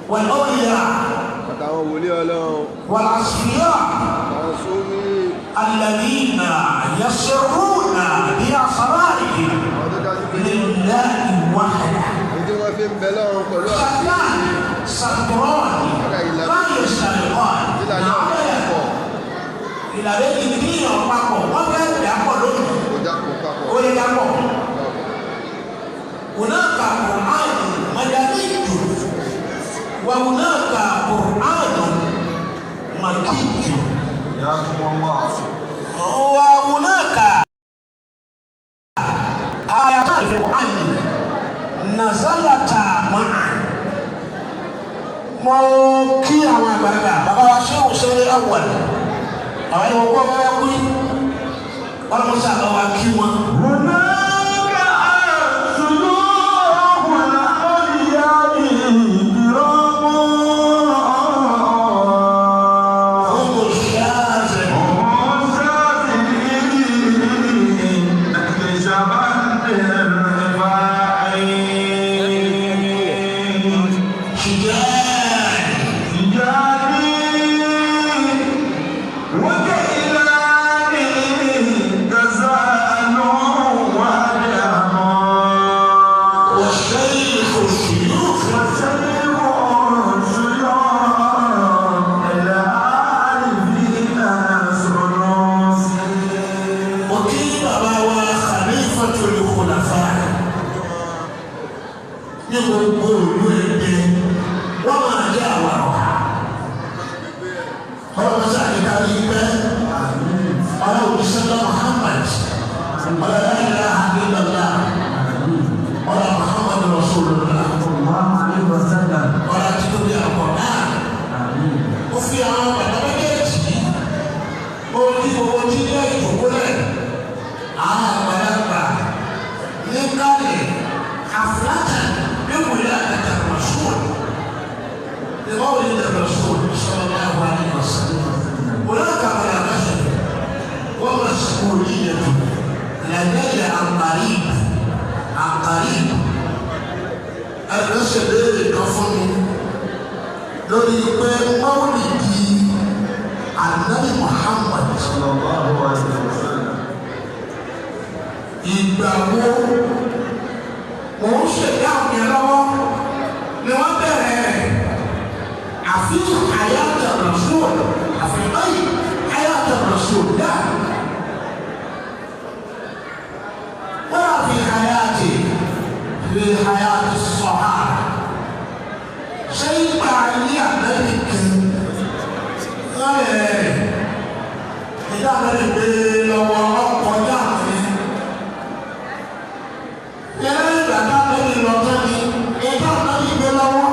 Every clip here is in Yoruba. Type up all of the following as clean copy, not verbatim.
والأولياء Àtàwọn wòlíì Ọlọ́run. والأصفياء Àwọn sórí. الذين يسرون بأسرارهم Àwọn tó dájú pé لله وحده. ní tí wọ́n fi ń bẹ lọ́run pẹ̀lú àṣírí. شتان سطران لا يشترطان. Ìlànà ọ̀nà pọ̀. Ìlànà ìdíyàn papọ̀, wọ́n fẹ́ dà pọ̀ lónìí. Kò jápọ̀ papọ̀. Ó lè dà pọ̀. هناك قرآن مدني وهناك قرآن مكي وهناك آيات في القرآن نزلتا معا. Mo kí àwọn àgbàlagbà, bàbá wa ṣé òṣèré awwal, àwọn ẹni wọn kọ́ bá wá wí ọlọ́mọṣẹ́ àbá wa kí wọn. هناك سلوك الأولياء كرام. هم الشاذ شجاع. والشيخ الشيوخ. Mo kí bàbá wa Khalifatul Khulafa ní gbogbo ìlú Ẹdẹ, wọ́n máa jẹ́ àwọn ọ̀hà. Ọlọ́run sáà ká ní pẹ́ ọlọ́run sọ́dọ̀ Muhammad, ọlọ́run la ilaha illallah, ọlọ́run Muhammad Rasulullah, ọlọ́run títóbi àpọ̀ náà. Ó fi àwọn bàbá méjèèjì yìí, ó ní gbogbo tí ní ìjòkó lẹ̀, àwọn àgbàlagbà ní kálẹ̀ àfúlàtà ní wòlé àtàtà rọ̀ṣùn لقول الرسول صلى الله عليه وسلم. هناك مناقشة ومسؤولية لدي عن قريب، عن قريب. Ẹ̀rọ ṣèlérí kan fún mi lórí pé mọ́wùlì di Ànábì Muhammad, ìgbà wo mò ń ṣèdáhùn yẹn lọ́wọ́ ni wọ́n bẹ̀rẹ̀ rẹ̀, àfihàn àyàtọ̀ rasul, àfihàn àyàtọ̀ rasul dá wọ́n àfi àyàtì fi àyàtì sọ̀hà. Ṣé ìgbà ayé ànábì kan lọ́rẹ̀ rẹ̀, ìdá ànábì gbé lọ́wọ́ ọkọ̀ yá mi lẹ́yìn ìgbà tá ànábì lọ tán ni ìdá ànábì gbé lọ́wọ́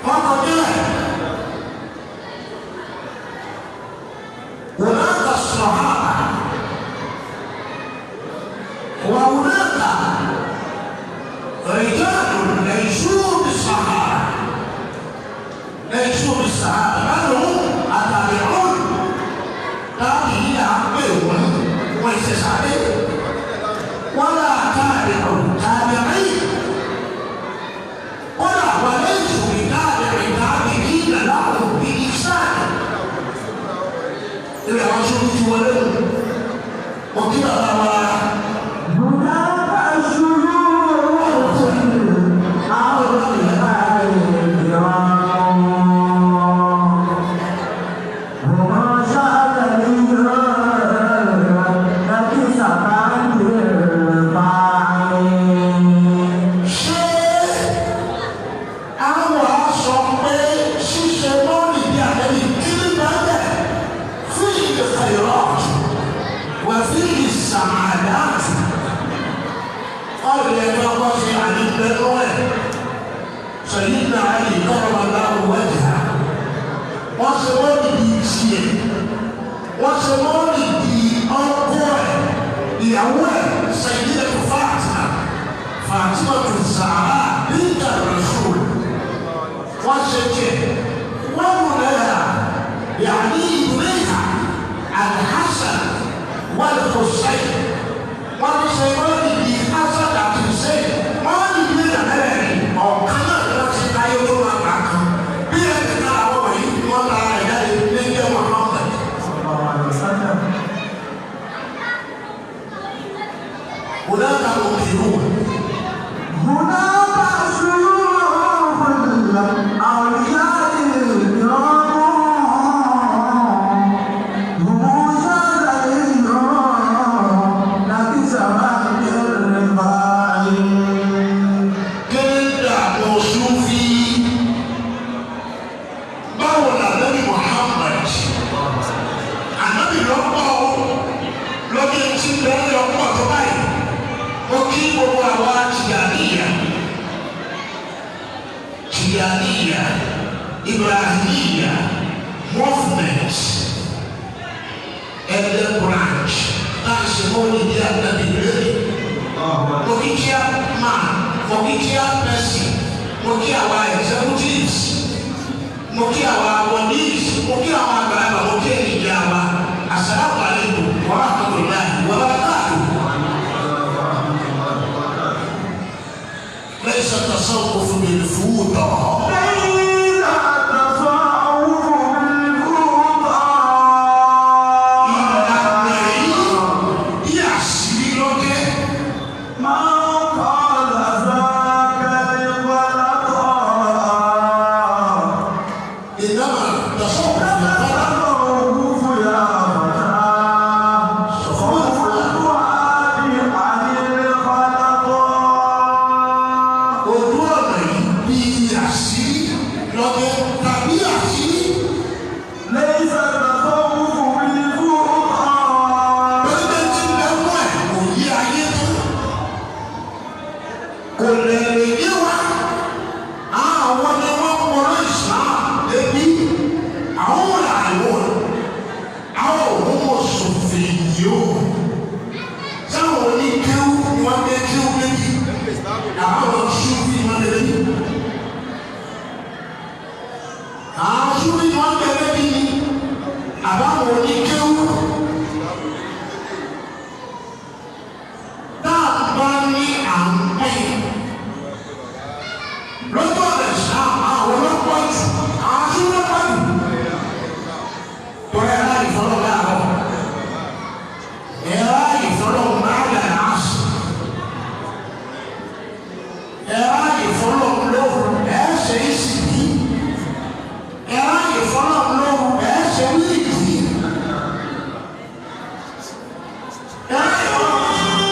wọ́n kọjá ẹ̀. هناك الصحابة وهناك رجال ليسوا بالصحابة، ليسوا بالصحابة، بل هم التابعون. تابعين عقبهم وليس ولا تابع تابعين ولا وليسوا بتابع تابعين لهم بإحسان. Ilé àwọn sóbi ti wọlé o, mo kí bàbá wa. Ṣé àwọn aṣọ pé ṣíṣe mọ́ọ̀lì bí àtẹ́lẹ̀ kí ní bẹ́ẹ̀ fún ìkẹyọ̀ wà fún ìsàmàdà ọ̀rẹ́ ẹ̀ka ọkọ̀ ṣe àdìgbẹ́ lọ́wọ́ ẹ̀ sọ̀yìn náà ayé kọ́rọ̀ aláwọ̀ wájà. Wọ́n ṣe mọ́ọ̀lì bí tiẹ̀, wọ́n ṣe mọ́ọ̀lì bí ọkọ ẹ̀, ìyàwó ẹ̀, sọ̀yìn náà Fatima, Fatima tó Zahra bíntà Rasul. Wọ́n ṣe tiẹ̀, wọ́n wù náà yàrá ìbúlẹ̀yà Alhassan wal-Hussein. Wọ́n tún ṣe mọ́ọ̀lì bí Hasan àti Hussein. Mọ́ọ̀lì bí ìlànà ọ̀kan náà ló ti táyé. Tijaniya Ibrahimiya Movement Ẹdẹ branch tá a ṣe mọ́lìdì ànábì lónìí. Mo kí chairman, mo kí chairperson, mo kí àwa executives, mo kí àwa wọ̀nyí, mo kí àwọn àgbàlagbà, mo kí ẹ̀yin ìyá wa. Assalamu alaikum wa rahmatullahi wa barakatuh. ليس التصوف بالفوضى. ليس التصوف بالفوضى. Ìlànà yìí bí àṣírí lọ́jẹ́. من قال ذاك الغلط. إنما التصوف بالفوضى. التصوف يا فتى صوف الفؤاد عن الخلط. Ojú ọ̀nà yìí bí àṣírí lọ́jẹ́ tàbí àṣírí. ليس التصوف بالفوضى. Lórí tí lẹ́wọ̀n ẹ̀ kò yí ayé tó. Kò lè lè yé wa. Àwọn ni wọ́n kọ́lé Islam débi. Àwọn làwọn. Àwọn òun mọ̀ sòfin yìí o. Sáwọn oníkéwú ni wọ́n dé kéwú débi. Àwọn ṣúfì ni wọ́n dé débi. Àwọn ṣúfì ni wọ́n dé débi ni. Àbáwọn oníkéwú. Tá a bá ní à ń pín lọ́jọ́ rẹ̀ sá àwọn ọlọ́pàá jù àwọn tí wọ́n pọ̀ jù tọ́lá ẹ̀rọ ìfọlọ́ láàárọ̀ ẹ̀rọ ìfọlọ́ máa dà á sùn ẹ̀rọ ìfọlọ́ lóru ẹ̀ ṣe é sì bí ẹ̀rọ ìfọlọ́ lóru ẹ̀ ṣe wíìlì ẹ̀rọ ìfọlọ́.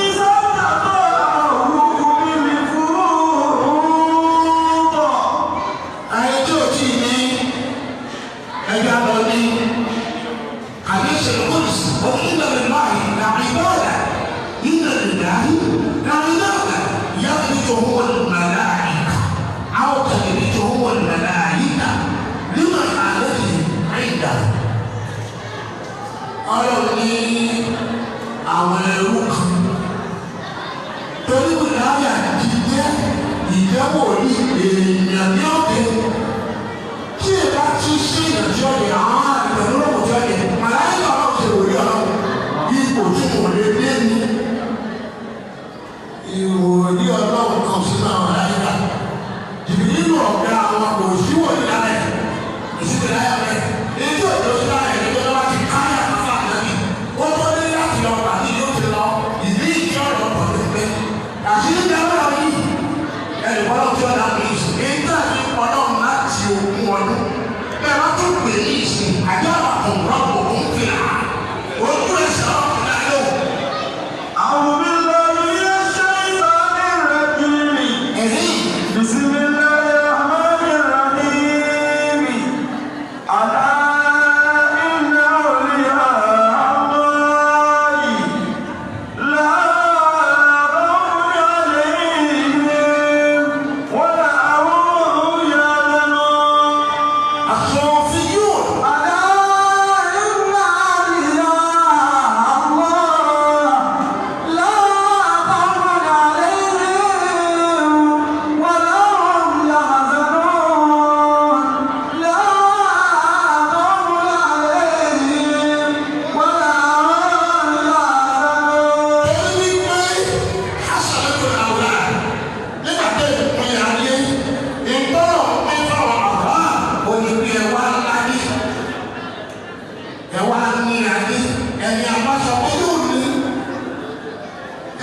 ليس التصوف بالفوضى. Ayé tí o ti ní ẹja lọ ní àdéṣe kóòsì onílẹ̀ láàyè làìbọ̀dà nílẹ̀ láàyè làìbọ̀dà yàtọ̀ tó wọ́n màláyìíkà àwọn kàlẹ́ tó wọ́n màláyìíkà nínú àlẹ́ àìdá. Ọlọ́run ní àwọn ẹrú kan torí wìláyà jíjẹ́ ìjẹ́wò ní èèyàn ní ọ̀dẹ tí ìbá ti ṣe ìrìnàjò ọ̀dẹ àwọn àgbẹ̀rún lọ́wọ́ tí ọ̀dẹ màláyà ọlọ́run ṣe wòlíì ọlọ́run ipò tí kò lè dé ní ìwòlíì ọlọ́run kan sínú àwọn màláyà jìbìtì nínú ọ̀gá àwọn kò sí wòlíì lára ẹ̀ kò sí wòlíì lára ẹ̀ èyí òjò sí lára ẹ̀ nígbà tó bá ti káyà fún ànábì ó tó dé láti lọ pàdé yóò ti lọ ìlú ìjọ ọ̀dọ́ pọ̀ pé àṣírí ní ọlọ́run yìí ẹnì kan lọ́wọ́ tí ọ̀dà mi ìsìn èyí tó àti ọlọ́run láti ogún ọdún bẹ́ẹ̀ bá tún pè ní ìsìn àjọ àpapọ̀ rọ́pò òun fìlà ojú ẹsẹ̀ ọ̀rọ̀ náà yóò. أعوذ بالله من الشيطان الرجيم. Ẹ̀hìn. بسم الله الرحمن الرحيم. ألا إن أولياء الله لا خوف عليهم ولا هم يحزنون. Àsọ̀fíyùn. ألا إن أولياء الله لا خوف عليهم ولا هم يحزنون. لا خوف عليهم ولا هم يحزنون. Torí wípé hasanatu al-awlad nígbà tó ìpín ayé ìtọ́rọ̀ pín fáwọn àbá òyìnbí ẹ̀wà láyé ẹ̀wà ní ayé ẹni àbáṣọ pé yóò ní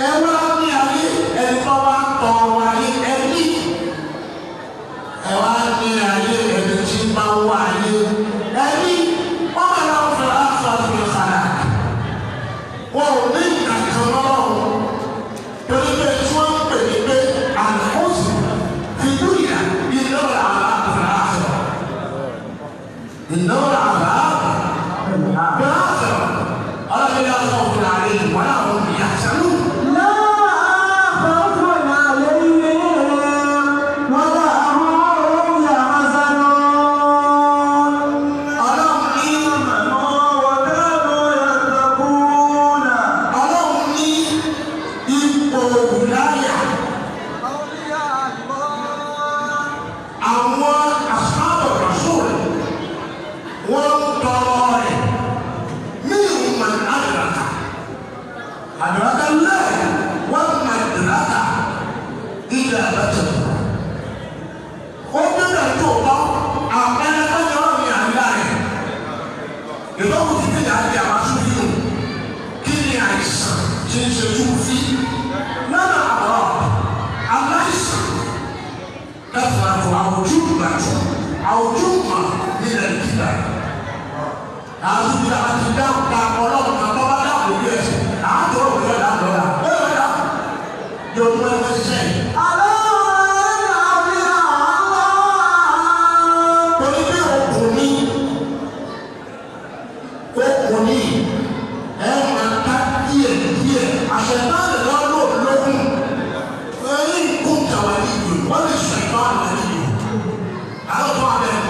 ẹ̀wà ní ayé ẹni tó bá ń tọrọ ayé ẹni ẹ̀wà ní ayé ẹni tí máa ń wá ayé ẹni wọ́n máa lọ fẹ́ aṣọ àti ìkàlà wọn ò ní ìkàkàn lọ́wọ́ torí pé tí wọ́n ń pè ní pé àlùfọ́sì fi dúnyà ìnáwó àlá àfẹ́láfẹ́ ìnáwó àlá àfẹ́láfẹ́ ọlọ́dún yà sọ fún àlẹ́ ìwọ́n àwọn ìyá sẹ́nu. لا خوف عليهم ولا هم Àwùjúmọ̀ àwùjúmọ̀ nílẹ̀ ìkìlá. Àwọn tó ti dáhùn ti dáhùn ká ọlọ́run kan tó bá dáhùn lórí ẹsẹ̀. Àádọ́ òun yóò dáhùn lọ́la. Ó yóò dáhùn. Yóò tún ẹgbẹ́ ṣiṣẹ́ yìí. Torí pé ọkùnrin ọkùnrin ẹ máa ká díẹ̀ díẹ̀ àṣẹ̀dá lè lọ lò lókun. Ẹyin kún tàwa níyì wọ́n lè ṣẹ̀dá àná níyì. Àwọn tó wà bẹ́ẹ̀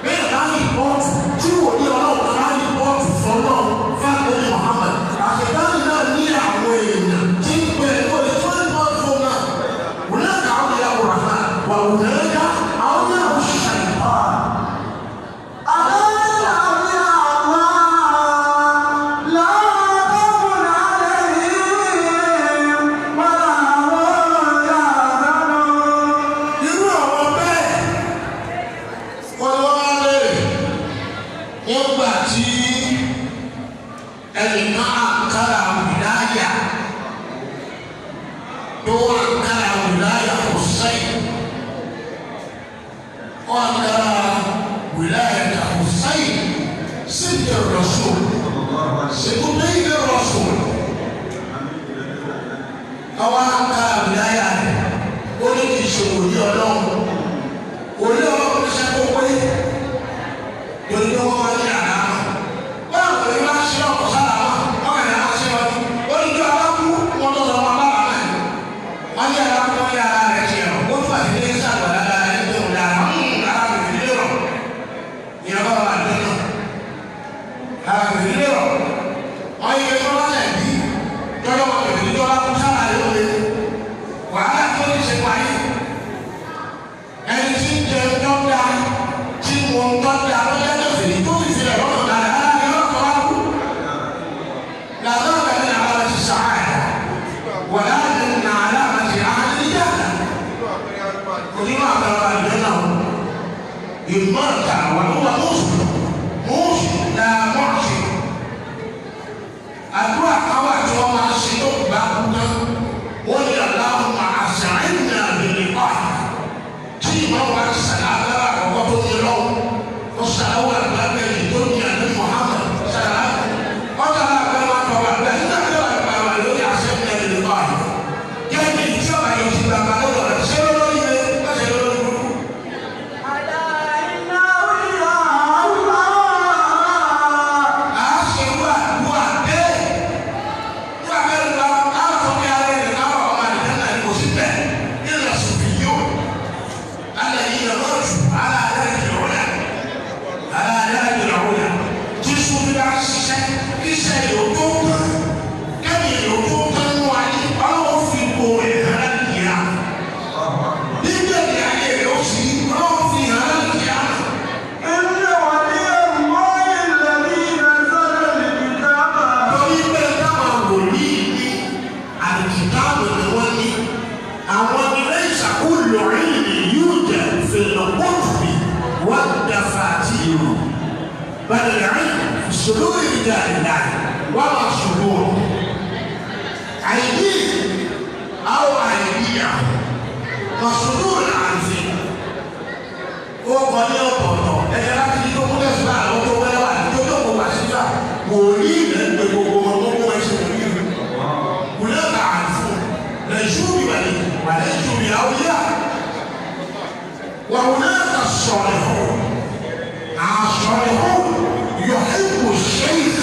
bẹ́ẹ̀ ká ní ìpọ́ọ̀tù tí wò ní ọlọ́run ká ní ìpọ́ọ̀tù fọlọ́ fáwọn Muhammad. Àṣẹ̀dá náà ní àwọn èèyàn tí ń pè é kó lè tó ní pọ́ọ̀tù náà. Wọ́n náà kà á wọ́n yà wọ́n rà wà wọ́n náà ká àwọn náà wọ́n ṣẹ̀dá. Irú àwọn bẹ́ẹ̀ wọ́n lọ́ wá lérè wọ́n gbà tí ẹnìkan àǹkárá wìláyà tó àǹkárá wìláyà kò sẹ́yìn wọ́n àǹkárá wìláyà kò sẹ́yìn síbi rọ̀ṣùn ṣètò rọ̀ṣùn àwọn àǹkárá wìláyà rẹ̀ ó ní kì í ṣe wòlíì ọlọ́run wòlíì ọlọ́run ṣe kó pé torí pé wọ́n máa ń yà á báwo ni wọ́n á ṣe ọkọ̀ sára wọn wọ́n kàn yà á ṣe wọn ó ní kí ọlá kú wọn tó sọ wọn bá wà mẹ́ wọ́n ní ara kú wọ́n yà ara rẹ̀ ṣe ọ̀ ó tún àti ní sàgbà dáadáa ẹni tó ń dára ń ara rẹ̀ fi lérò ìyẹn bá wà nínú ara rẹ̀ fi lérò wọ́n yẹ kí wọ́n lẹ̀ bí tọ́lọ́ wọn kò ní tọ́lá kú sára yóò lé wàhálà tó ní ṣe wáyé ẹni tí ń jẹ tọ́da tí mo ń tọ́da lọ́jọ́ tó sì ní tó sì sílẹ̀ lọ́nà dáadáa ara rẹ̀ lọ́kọ̀ wá kú. Làbá àgbà ní àwọn ti sàáyà wàlá ní nàlá àti àníyá onímọ̀ àgbàlagbà àdúgbò náà ìmọ̀ta wà ló wà mọ́sù mọ́sù là mọ́ọ̀sì. Àdúrà káwá tí wọ́n máa ń ṣe tó gbà kú tán wọ́n ní aláwọ̀ àṣàyàn àbẹ̀lẹ̀ pa tí ìmọ̀ wa sàlábà àkọ́kọ́ tó ní lọ́wọ́ ó sàláwọ̀ àgbàgbẹ́ yìí tó ní àná Muhammad sàlábà ọ̀sà àgbà máa tọ̀ wà gbà nígbà tó wà gbà wà lórí àṣẹ àbẹ̀lẹ̀ pa kẹ́mi tí ọ̀bà yóò ti gbàgbà lọ́wọ́ rẹ̀ ṣé lórí rẹ̀ ṣé lórí burúkú. À á ṣe wà wà bẹ́ẹ̀ wà bẹ́ẹ̀ lọ á sọ pé alẹ́ rẹ̀ ká wà ọmọ àdìgbẹ́ náà kò sí bẹ́ẹ̀ ilẹ̀ sùfì yóò alẹ́ yìí lọ lọ́jù alẹ́ alẹ́ ìrọ̀lẹ́ alẹ́ alẹ́ ìrọ̀lẹ́ tí sùfì bá ṣiṣẹ́ iṣẹ́ yóò tó tán kẹ́mi yóò tó tán nù ayé ọlọ́wọ́ fi kó ìhàrá nìyà nígbà tí ayé rẹ̀ ó sì ọlọ́wọ́ fi ìhàrá nìyà. Torí pé táwọn wòlíì ní àlùkìtàbù ni wọ́n ní àwọn ilé ìṣàkóso ìlú yóò jẹ́ fìlọ́pọ̀tùbí wọ́n dàfà àti ìlú. Bẹ̀rẹ̀ rìn ṣòro ìjà ìlà wọ́n máa ṣòro. Àìní àwọn àìníyà wọ́n ṣòro àǹfì. Ó kọ ní ọ̀tọ̀ọ̀tọ̀ ẹ̀jẹ̀ láti ní tó kúlẹ̀ sí àwọn tó wẹ́wà tó tó kó wá síta wòlíì lẹ́ ń pe gbogbo wọn gbogbo wọn ṣe wòlíì rẹ̀. هناك عارفون ليسوا ببني وليسوا بأولياء وهناك الصالحون الصالحون يحب الشيخ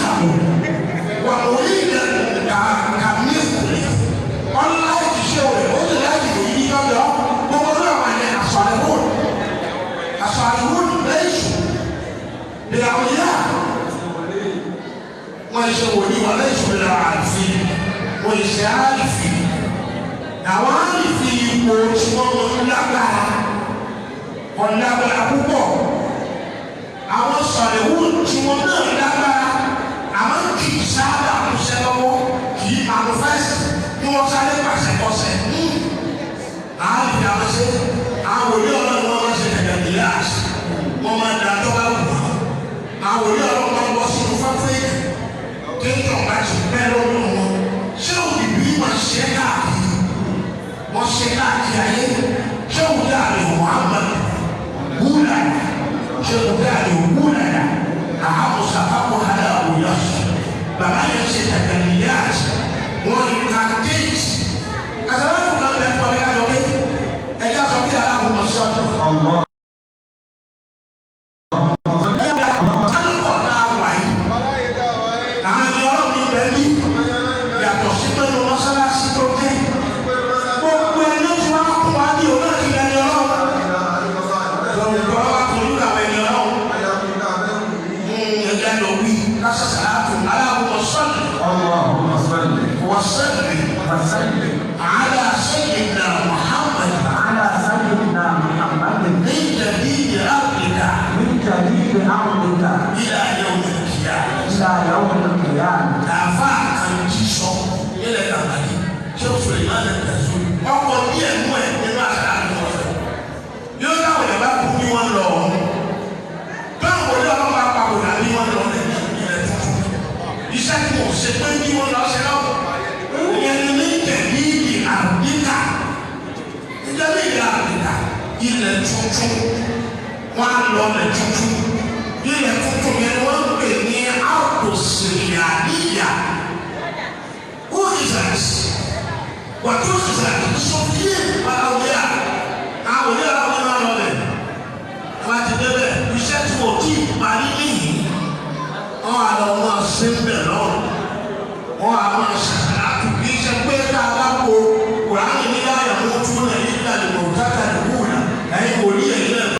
ومريدا كمثله الله يشوي ولا يجي الصالحون الصالحون ليسوا بأولياء wọ́n ṣe wòlíì wọn lẹ́yìn ìṣòro àti wọ́n ṣe àlìfì àwọn àlìfì ipò tí wọ́n mọ lágbára wọ́n lágbára púpọ̀ àwọn sọ̀rẹ̀wò tí wọ́n náà lágbára àwọn kì í sábà kúṣẹ́ lọ́wọ́ kì í manifest bí wọ́n sáré pàṣẹ kọsẹ̀ àlìfì àwọn ṣe àwọn wòlíì ọlọ́run wọn máa ṣe tẹ̀lé gíláàsì wọ́n máa dà tó bá wù wọ́n àwọn wòlíì ọlọ́run máa ń bọ́ sínú fáfíríkì kéèyàn bá ti pẹ́ lọ́dún wọn ṣé òbí máa ṣe káàkiri wọ́n ṣe káàkiri ayé ṣé òbí àlè Muhammad Wọ́n incantate. Àsàlátù kan bẹ fún ọ̀rẹ́ kájọ pé ẹja sọ pé aláwọ̀ sọ́dọ̀. Allah. Kálukọ̀ náà wà yìí. Aláyé dá wa ẹ́. Àwọn ẹni ọlọ́run ní bẹ́ẹ̀ bí yàtọ̀ sí pé ní mọ́sálásí tó dé. Gbogbo ẹni tí wọ́n kún wa ní òun náà ti lẹ́ni ọlọ́run. Lọ́wọ́ wa kò ní àwọn ẹni ọlọ́run. Ẹja lọ wí lásàsàlátù aláwọ̀ sọ́dọ̀. Allahumma salli وصل wa sallim على سيدنا محمد ala sayyidina Muhammadin من جديد أرضك min jadid ardika إلى يوم القيامة. ila yawm al-qiyamah. Àfa kan jí sọ nílẹ̀ kàmàlí tí ó sọ ìmáàlẹ̀ tẹ̀sán ọkọ̀ díẹ̀ mú ẹ̀ nínú àṣà àdúgbò rẹ̀. Yóò dáwọ̀ yẹn bá kú bí wọ́n lọ ọ̀hún. Báwo ni ọlọ́pàá papòdà bí wọ́n lọ ní ilẹ̀ tuntun? Iṣẹ́ tí mo ṣe pé bí wọ́n lọ ṣe lọ́wọ́. Ìyẹn ni ní tẹ̀lé ìdí àbíkà. Ìjọba ìdí àbíkà ilẹ̀ tuntun. Wọ́n á lọ ilẹ̀ tuntun. Ilẹ̀ tuntun yẹn ni wọ́n ń pè ní àpòsìlíàníyà. Who is that? Wàtí ó sì sàkí sókè àwòyá àwòyá àwọn ọmọ náà lọ bẹ̀. Wọ́n ti débẹ̀ iṣẹ́ tí mo tí ì parí nìyí. Wọ́n á lọ máa ṣe ń bẹ̀ lọ́rùn. Wọ́n á